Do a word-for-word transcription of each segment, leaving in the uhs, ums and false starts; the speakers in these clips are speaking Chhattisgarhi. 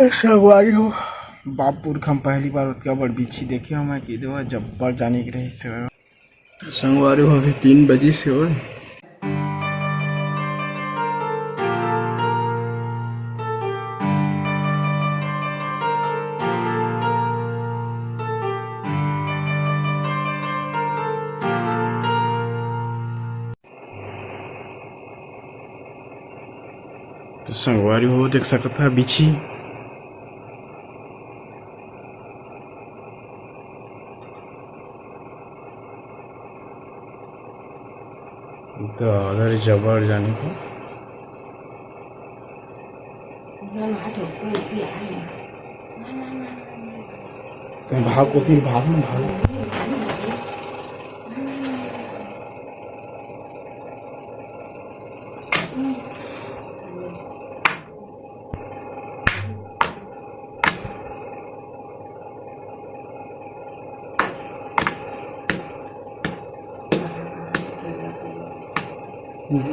ए संगवारी हो, बाप पुरखा म पहली बार ओतका बड़ बिछी देखे हो मैं, कि देवा जब्बर जानी के रहिस हे। त संगवारी हो, अभी तीन बजिस हे। त संगवारी हो, देख सकत हा बिछी। दादा रे, जबर जानी को। तैं भाग, कोती भाग ना, भाग।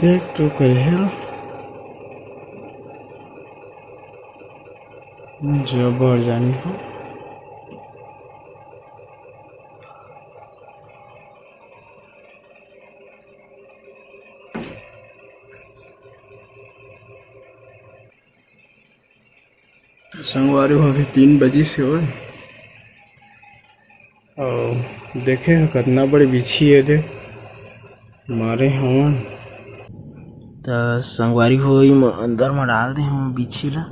देख तो कहे जबर जानी हो। त संगवारी हो, अभी तीन बजिस हे। अउ देखे ह, कतना बड़े बिछी हे दे, मारे हवन। त संगवारी हो, एमा अंदर म डाल दे हवन बिछी ला।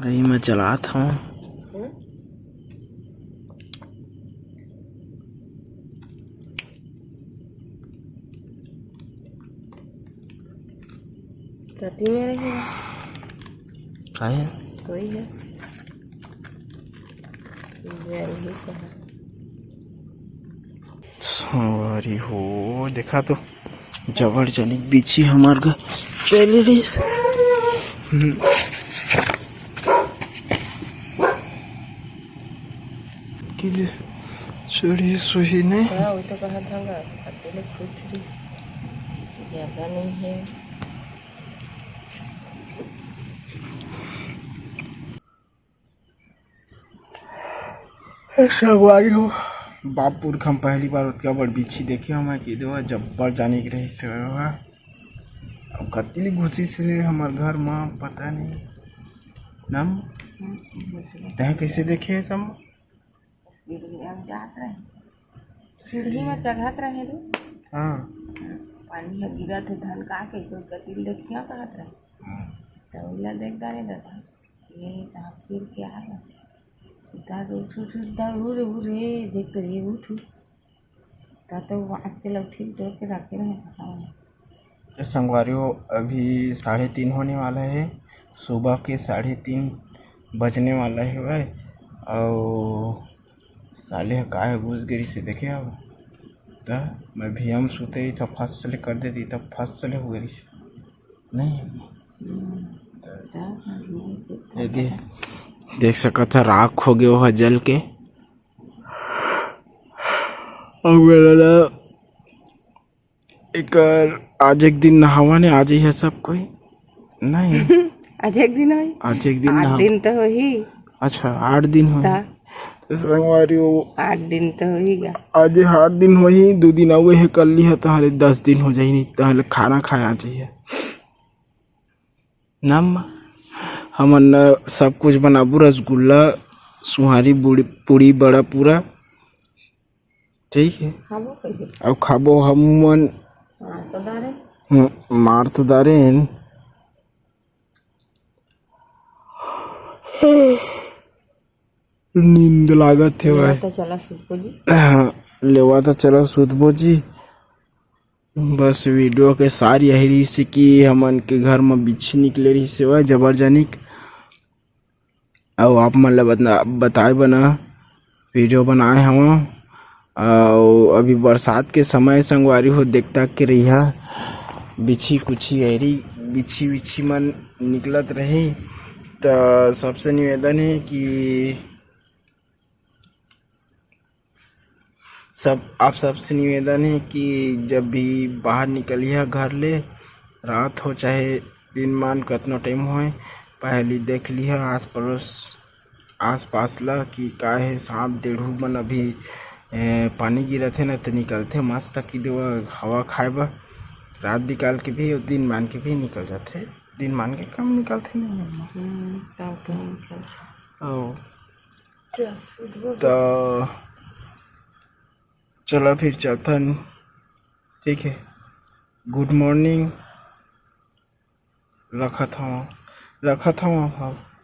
एमा चलात हवन। कति में रही? काहे? कोई है? जल्दी कहा। संगवारी हो, देखा तो, जबर जनी बिछी हमार घर पहले रहिस। हम्म। कि चढ़ी सोही नहीं। हाँ, वो तो कहा था ना, अकेले खुश रही, ज्यादा नहीं है। ए संगवारी हो, बाप पुरखा म पहली बार ओतका बड़ बिछी देखे हो मैं, कि देवा जब्बर जानी के रहिस हे। अब कति ले घुसिस हे हमर घर म, पता नहीं। नम, तैं कइसे देखे हे सम? सीढ़ी म जात रहे, सीढ़ी म चघत रहे रे। हाँ। पानी ह गिरत हे, धन का के कोई कति ले देखिया कहत रहे। हाँ। त ओला देख डारे दादा, ये कहाँ फिर के आ गए। सीधा तो उठ, उठ, उठ, उठ, उठ, उठ, उठ, देख तो ये उठ, उठ। त तो वो आज के लौठी जोर के रखे रहे पता नहीं। तो संगवारी हो, अभी साढ़े तीन होने वाला है, सुबह के साढ़े तीन बजने वाला है भाई। और साले ह काय घुस गई से देखे अब, त मैं भी हम सुते ही त फस ले कर देती, त फस ले हो गई नहीं। ये दे-, देख सकत ह, राख हो गयो ह जल के। अउ मेरा ना एकर आज एक दिन नहावन हे, आज ही है सब कोई। नहीं। आज एक दिन होही? आज एक दिन आठ नहा- दिन तो होही। अच्छा, आठ दिन होही। ता? तो संगवारी हो, आठ दिन तो होही गा। आज आठ दिन होही, दो दिन अउ हे, कल ही है, तहले दस दिन हो जाही, नहीं तहले खाना खाए आ जाइए। नम, हमन न सब कुछ बनाबू, रसगुल्ला, सुहारी, बुड़ी, पूड़ी, बड़ा, पूरा। ठीक है। खाबो कइसे? अब खाबो हमन। मार तो डारे। हम्म, मार तो डारे हैं। नींद लागत हे भाई। लेवा तो चला सुतबो जी। हाँ, लेवा तो चला सुतबो जी। बस वीडियो के सार यही रहिस हे कि हमन के घर म बिच्छी निकले रहिस हे, जबर जनिक। अउ आप मन ल बतना-, बताए बना वीडियो बनाए हवं। अउ अभी बरसात के समय संगवारी हो, देख ताक के रहिहा, बिच्छी कुच्छी ऐरी, बिच्छी विच्छी मन निकलत रही। त सबसे निवेदन हे कि सब, आप सबसे निवेदन हे कि जब भी बाहर निकलिहा घर ले, रात हो चाहे दिन मान कतनो टाइम होए, पहली देख लिहा आस पड़ोस, आस पास ला कि का हे। सांप डेढ़ू मन अभी ए, पानी गिरत हे ना, तो निकलथे मस्त कि देवा हवा खाए बर। रात निकाल के भी और दिन मान के भी निकल जाथे। दिन मान के कम निकलथे नहीं। हम्म, तब तो निकल। ओ, चल, उठबो। तो चला फिर चलथन। ठीक है, गुड मॉर्निंग। रखत हव, रखत हव, हाँ।